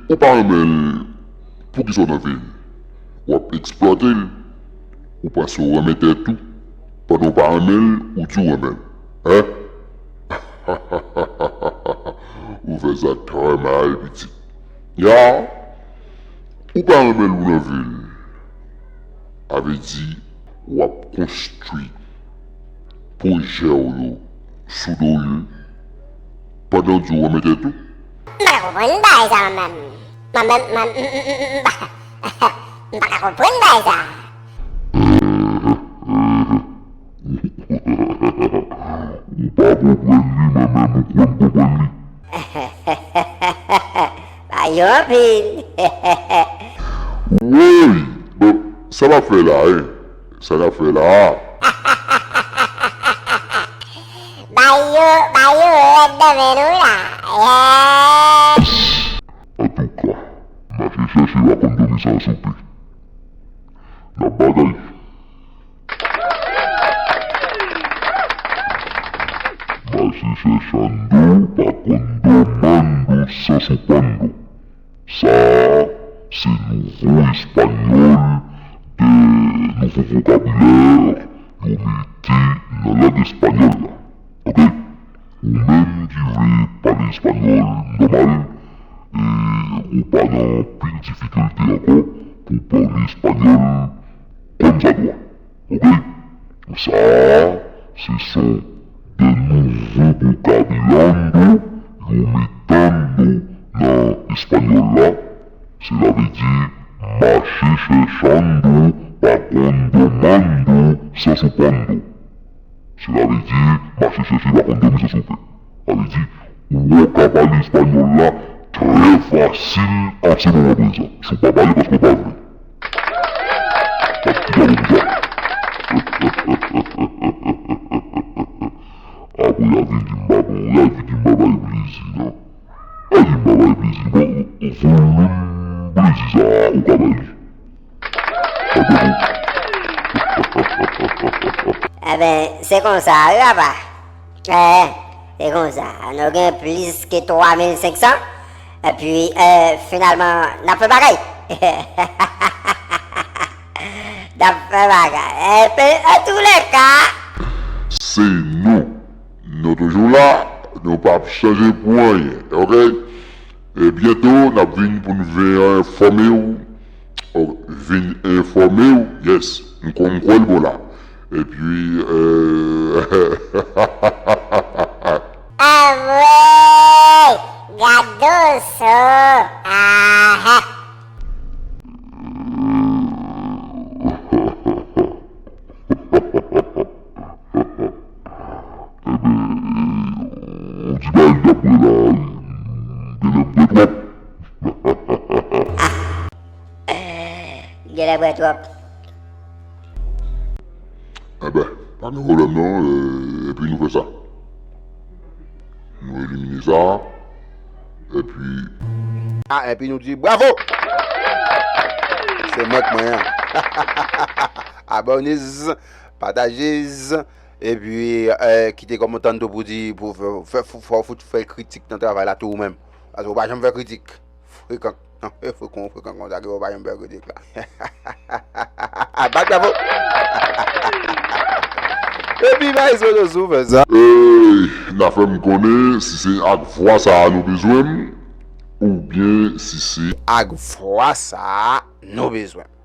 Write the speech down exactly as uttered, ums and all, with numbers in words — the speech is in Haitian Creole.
Ou pa renmen l, poukisa w nan vi l? W ap eksplwate l, ou panse w renmen tèt ou, pandan w pa renmen l, ou di w renmen l. Hein? Ou fè sa trè mal, pitit. Ya, ou pa renmen l, ou nan vi l. Sa vle di, w ap konstwi pwojè w yo sou do l, pandan w di w renmen tèt ou? M pa ka konprann bagay sa, mwen menm. Mwen menm, mwen, m, m, m, m, m pa, m pa ka konprann bagay sa. Ou pa konprann li, mwen menm ou konn konprann li. Ba yo anpil. Woy! Bon, sa n ap fè la, hein? Sa n ap fè la? Ba yo, ba yo rèd nan men nou la. Yeah! Antouka, mache chèche pa konn dòmi san soupe. N ap bagay. Mache chèchando pa konn dòmando san soupando. Sa a se nouvo espanyòl de nouvo vokabilè yo mete nan lang espanyòl la. Oke? Ou menm ki vle pale espanyòl nòmal, e ou pa nan anpil difikilte ankò pou pale espanyòl kòmsadwa. Oke? Sa a, se son de nouvo vokabilando yo mete nan espanyòl la. Sela vle di, mache chèchando pa konn dòmando san soupando. Sela vle di, mache chèche pa konn dòmi san soupe. Sa vle di, ou wè w ka pale espanyòl la trè fasil an se moman prezan. Si w pa pale paske w pa vle. Sa ti gade pou sa. Apre y a vin di m pa bon, y a vin di m pa bay plezi, non. Ay, m pa bay plezi. Bon, volim plezi sa a, ou ka bay li. Pa gen moun. Enben, se konsa, wi, papa. Eh, se konsa. Nou gen plis ke twa mil senk san. Epi, eh, finalman, n ap fè bagay. N ap fè bagay. Epi, antoulèka, se nou. Nou toujou la, nou p ap chanje pou anyen, oke? E byento, n ap vin pou n vin enfòme w. O, vin enfòme w, yes, m kwè, m kwè l bon la. Epi, euh, Anmwey! Gad doso! Aha! Enben, on ti bagay m t ap wè la, genlè m bwè twòp. Genlè bwè twòp. Enben, pa gen pwoblèm non, euh, epi nou fè sa. Nou elimine sa, epi Ah, epi nou di bravo! Se mwen k mwen an. Abòne, pataje, epi, eh, kite kòmantan tou pou di, pou fè, fè, fè, fè, fout fè kritik nan travay la tou ou menm. Paske ou pa janm fè kritik. Frekan. Non, e frekan, frekan konsa ke ou pa janm fè kritik la. Bat bravo! Epi bay sou nou sou fè sa. Ey, n a fè m konnen si se ak vwa sa a nou bezwen m, oubyen si se ak vwa sa a nou bezwen m.